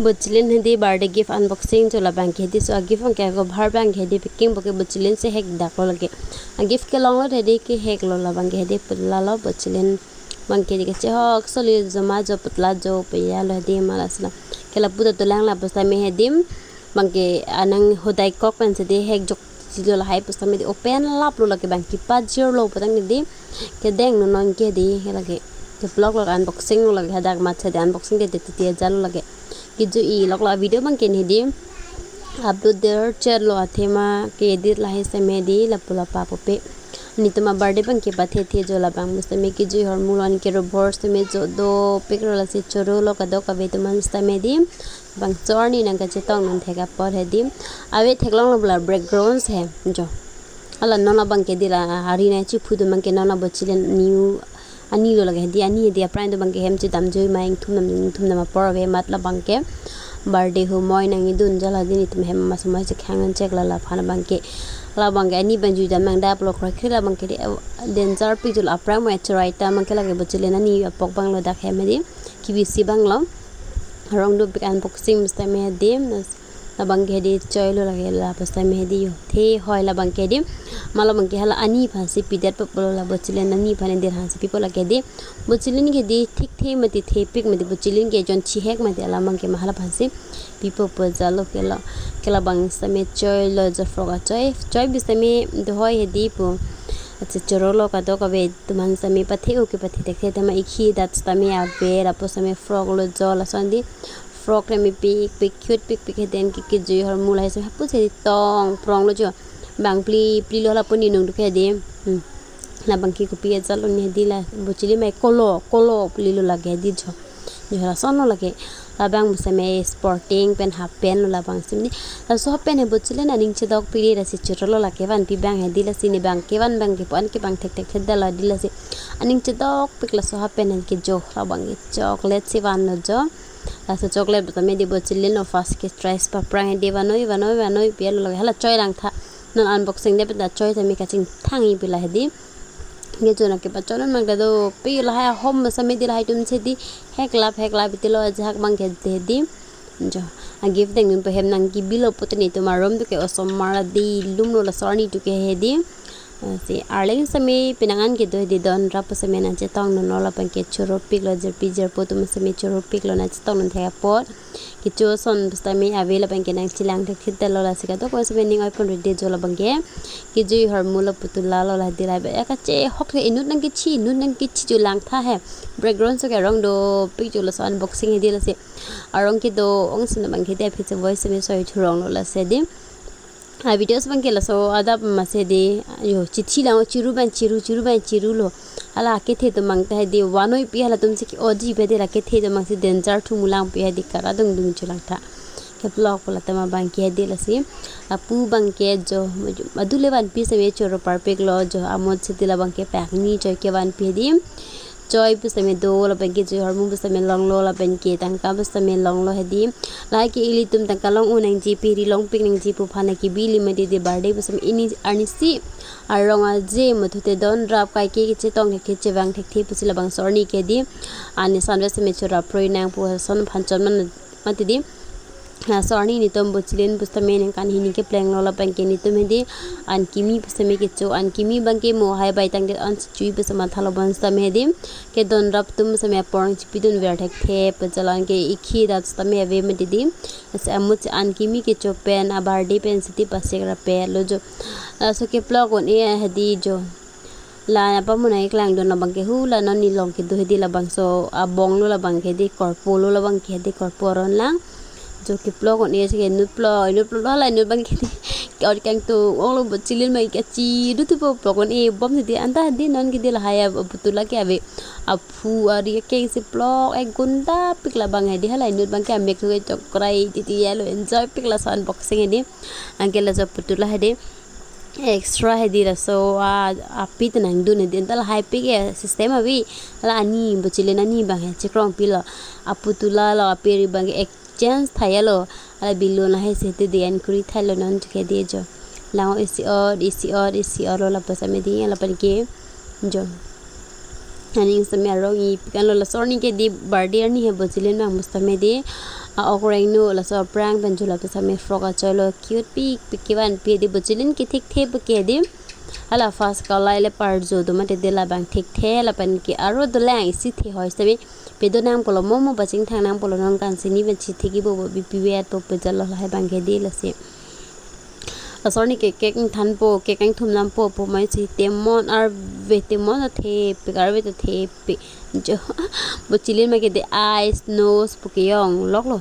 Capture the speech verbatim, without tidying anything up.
Bochilin hedi birthday gift unboxing jo labang ke hedi, so a gift abang ke ako bhar abang ke hedi packing abang ke bochilin si hekdak lo lake. A gift kelong lo hedi, kehek lo labang ke hedi, putla lo bochilin abang ke hedi kachehok soli joma jo putla jo peya lo hedi mala sila. Ke lapu ta tulang lapu sitame hedi abang ke anang hodai kok pen si hedi hekjok chilo lahai pu sitame hedi open lap lo lake, abang kepajir lo pu tang hedi. Kedeng no non ke hedi, ke lake. Ke vlog lo, unboxing lo lake, hadak mat si hedi unboxing ke hedi titi aja lo lake. Kejui lok la video abang ke hedi upload der chet lo, athema ke edit lahai sitame hedi lapu lapa pupe. Netum a birthday abang ke pathe the jo labang pu sitame kejui ahormu lo, anke robor sitame jo dopik lo, lasi choro lo kadokave atum aphan sitame hedi. Bang chorni nang kachetong nang thek apot hedi. Ave theklong lo bula background si jo. Hala non abang ke hedi la hari nai chiphu atum abang ke non abochilin new ani lo lake hedi, ani hedi aphrang atum abang ke hem chedam jui ma ingthum dam ingthum dam apor ave mat labang ke. Birthday humoi nangkedun jala hedi netum hem masomoi si khang nang chek la laphan abang ke. Labang ke ani abang jui dam nang dap lo kroikre labang ke hedi, eh, danger pi jul aphrang mo achurai ta abang ke lake bochilin ani apok abang lo dak hem hedi. Kebisi abang lo. Arong dopik unboxing pu sitame hedi. Labang ke hedi choi lo lake lapu sitame hedi yo. The hoi labang ke hedi. Mala abang ke hala ani aphan si pidet po pulo la bochilin ani aphan hedi aphan si pipo lake hedi. Bochilin ke hedi thikthe mati thepik mati bochilin ke jon chihek mati alam abang ke ma hala aphan si pipo pu jalo ke lo. Ke labang sitame choi lo jo frock achoi. Choi pu sitame do hoi hedi pu. Acha choro lo kadokave atum aphan sitame pathe-o ke pathe thekthe, athema ikhi adat sitame ave lapu sitame frock lo jo lason hedi. Frock le mepik pik cute pik pik hedi, anke kejui ahormu lahai sitame hapu si hedi tong prong lo jo. Bang phli phli lo lapu ni nung duk hedi. Hmm. Labang ke kopi aja lo ni hedi la bochilin mai kolo kolo phli lo lake hedi jo. Jo lason lo lake. Labang pu sitame sporting pen half pant lo labang sitame hedi. Laso half pant he bochilin aning chedok pi hedi, lasi choro lo lake vanpi abang hedi, lasi ne abang kevan abang ke pu-an ke abang thek thekthe dala hedi, lasi aning chedok pik laso half pant he ke jo labang ke chocolate si van lo jo. Laso chocolate pu sitame hedi bochilin lo first ke tries paprang hedi vanoi vanoi vanoi pi lo lake hala choi langtha. Non unboxing det pen ta choi sitame kachingthang-i pi la hedi. Ke jo nang kepachon nang ta dopik lahai ahom sitame hedi lahai atum si hedi heklap heklap iti lo ajahak abang ke hedi. Jo, a gift dengdun pu hem nang kebi lo putin netum arum tu ke osomar hedi lum lo laso arni tu ke hedi. Eh, si arleng sitame penang an kedo hedi don rap sitame nang chetong non lo labang ke choro pik lo jirpi jirpo atum sitame choro pik lo nang chetong non thek apot. Kecho ason pu sitame ave labang ke nang chelang thekthe lo, lasi kadokave sitame ning oi pon rede jo labang ke. Kejui ahormu lo putula lo la hedi la be. Aka chehok le inut nang kechi inut nang kechi jo langtha he. Background so ke arong dopik jo laso unboxing hedi, lasi arong kedo ong sitame abang ke hedi aphi che voice sitame soi thurong lo lasi hedi. A videos abang ke laso adap ma si hedi, yo chithi lang chiru abang chiru chiru abang chiru lo. Hala kethe atum abang ta hedi vanoi pi halatum si ke-oji pi hedi, la kethe atum abang si danger thumu lang pi hedi kara dungdung jo langtha. Ke vlog pu la athema abang ke hedi lasi. Lapu abang ke jo madu le vanpi sitame choro parpik lo jo amot si hedi labang ke pakni choi ke vanpi hedi. Choi pu sitame do labang ke, choi ahormu pu sitame long lo labang ke, tangka pu sitame long lo hedi. Lahai ke ilitum tangka long-o nangji, piri longpik nangji pu aphan kebi ili mati hedi, birthday pu sitame ini arnisi arong aje muthu te don rap kaike kechetong thekthe chevang thekthe pusi labangso arni ke hedi. Ani sanve sitame chora proi nang pu ason aphan chon man mati hedi. Laso arni netum bochilin pu sitame ningkan hini kepleng lo labang ke netum hedi an kimi pu sitame kecho, an kimi abang ke mo hai bai tangdet an si chui pu sitame thalo bon sitame hedi. Kedon rap atum sitame apor nangchipidun ver thekthe pu jalan ke ikhi adat sitame ave mati hedi. Lasi amut si an kimi kecho pen a birthday pen si hedi pasek rap lo jo. Laso keplok un-e hedi jo. La apa mo nang keklangdun labang ke hula non nelong kedo hedi, labangso abong lo labang ke hedi, korpo lo labang ke hedi, korpo aron lang. Jo keplok un-e si ke inut plok, inut plok lo, hala inut abang ke hedi. Ke or kangtung ong lo bochilin abang ke chiru thupo, plok un-e bom si hedi, anta hedi non ke hedi lahai a putula ke ave. Aphu ari akeng si plok, eh, gunda pik labang hedi, hala inut abang ke amek thu ke chokrai titi ya lo, enjoy pik laso unboxing hedi. Anke laso putula hedi. Extra hedi laso a, api tenang dun hedi, anta lahai pik ya system ave. Hala ani bochilin ani abang he chekrong pilo. Aputula lo, apiri abang ke exchange thaya lo. Hala balloon lahai si hedi design kuri thai lo non chuke hedi jo. Lang-o isi ot, isi ot, isi ot lo lapu sitame hedi, lapen ke jo. Aning sitame arong-i pik an lo, laso arni ke hedi birthday arni he bochilin abang pu sitame hedi. A-ok rengno laso aphrang pen julap sitame frock achoi lo, cute pikpik kevanpi di, bo chilin ke thekthe pu ke di. Hala first kalai le parjo do mate de labang thekthe lapen ke aro dolang isi the hoi sitame pedo nangpo lo, mo mo pachingthang nangpo lo, non kan sini pen chithe kibo bo bipi vet po pu jalo lahai abang ke di lasi. Asor ni ke cake ingthanpo, cake ingthum lampo pu mai si temon arve temon athepik arve ta thepik. Jo bo chilin ma ke de eyes, nose pu ke yong lok lo.